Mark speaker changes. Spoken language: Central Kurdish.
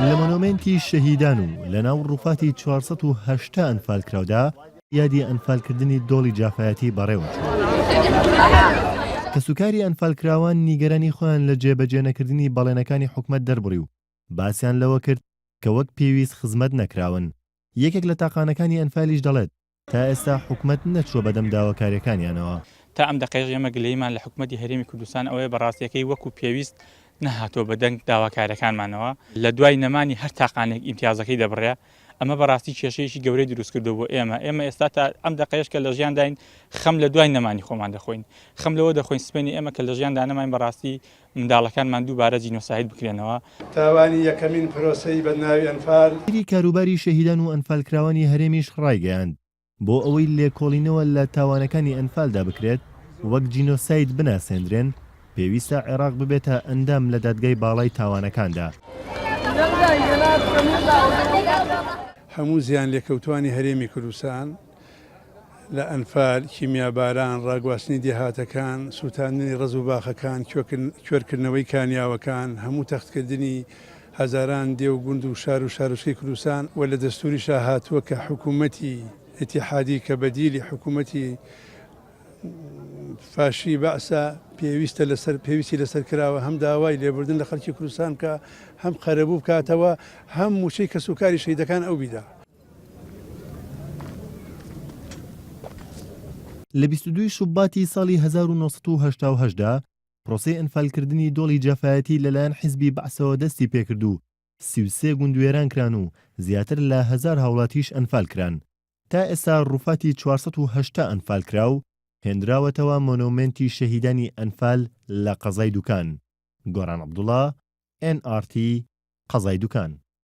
Speaker 1: لە مۆنۆمێنتی شەهیدان و لەناو ڕووفاتی 480 ئەنفالکراودا یادی ئەنفالکردنی دۆڵی جافایەتی بەڕێوەچوو. کەسوکاری ئەنفالکراوان نیگەرانی خۆیان لە جێبەجێنەکردنی بەڵێنەکانی حکومەت دەربڕی و باسیان لەوە کرد کە وەک پێویست خزمەت نەکراون. یەکێک لە تاقانەکانی ئەنفالیش دەڵێت، تا ئێستا حکومەت نەچووە بەدەم داواکارییەکانیانەوە.
Speaker 2: تا ئەم دەقەیەش ئێمە گلەییمان لە حکومەتی هەرێمی کوردستان ئەوەیە بە ڕاستیەکەی وەکو پێویست نەهاتووە بە دەنگ داواکاریەکانمانەوە، لە دوای نەمانی هەر تاقانێک ئیمتیازەکەی دەبڕێ، ئەمە بە ڕاستی کێشەیەکی گەورەی دروست کردووە بۆ ئێمە، ئێمە ئێستا تا ئەم دەقەیەش کە لە ژیانداین خەم لە دوای نەمانی خۆمان دەخۆین، خەم لەوە دەخۆین سبەینێ ئێمە کە لە ژیاندا نەماین بە ڕاستی منداڵەکانمان دووبارە جینۆساید بکرێنەوە.
Speaker 3: تاوانی یەکەمین پرۆسەی بەدناوی ئەنفال.
Speaker 1: وەزیری کاروباری شەهیدان و ئەنفالکراوانی هەرێمیش ڕایگەیاند، بۆ ئەوەی لێکۆڵینەوە لە تاوانەکانی ئەنفالدا بکرێت وەک جینۆساید بناسێندرێن، پێویستە عێراق ببێتە ئەندام لە دادگای باڵای تاوانەکاندا.
Speaker 3: هەموو زیانلێکەوتووانی هەرێمی کوردستان لە ئەنفال، کیمیاباران، ڕاگواستنی دێهاتەکان، سووتاندنی ڕەز و باخەکان، کوێرکردنەوەی کانیاوەکان، هەموو تەختکردنی هەزاران دێ و گوند و شار و شارۆچکەی کوردستان و لە دەستووریشا هاتووە کە حکوومەتی ئیتیحادی کە بەدیلی حکوومەتی فاشی بەعسە پێویستە لەسەر پێویستی لەسەر کراوە هەم داوای لێبوردن لە خەڵکی کوردستان بکا هەم قەرەبوو بکاتەوە هەم مووچەی کەسوکاری شەهیدەکان ئەو بیدا.
Speaker 1: لە 22 شوباتی ساڵی 1988 دا پرۆسەی ئەنفالکردنی دۆڵی جافایەتی لەلایەن حیزبی بەعسەوە دەستی پێکرد و 33 گوند وێران کران و زیاتر لە هەزار هاوڵاتیش ئەنفال کران. تا ئێستا ڕوفاتی 480 ئەنفالکراو هێنراوەتەوە مۆنۆمێنتی شەهیدانی ئەنفال لە قەزای دوکان. گۆران عەبدوڵا، ئێن ئاڕ تی، قەزای دوکان.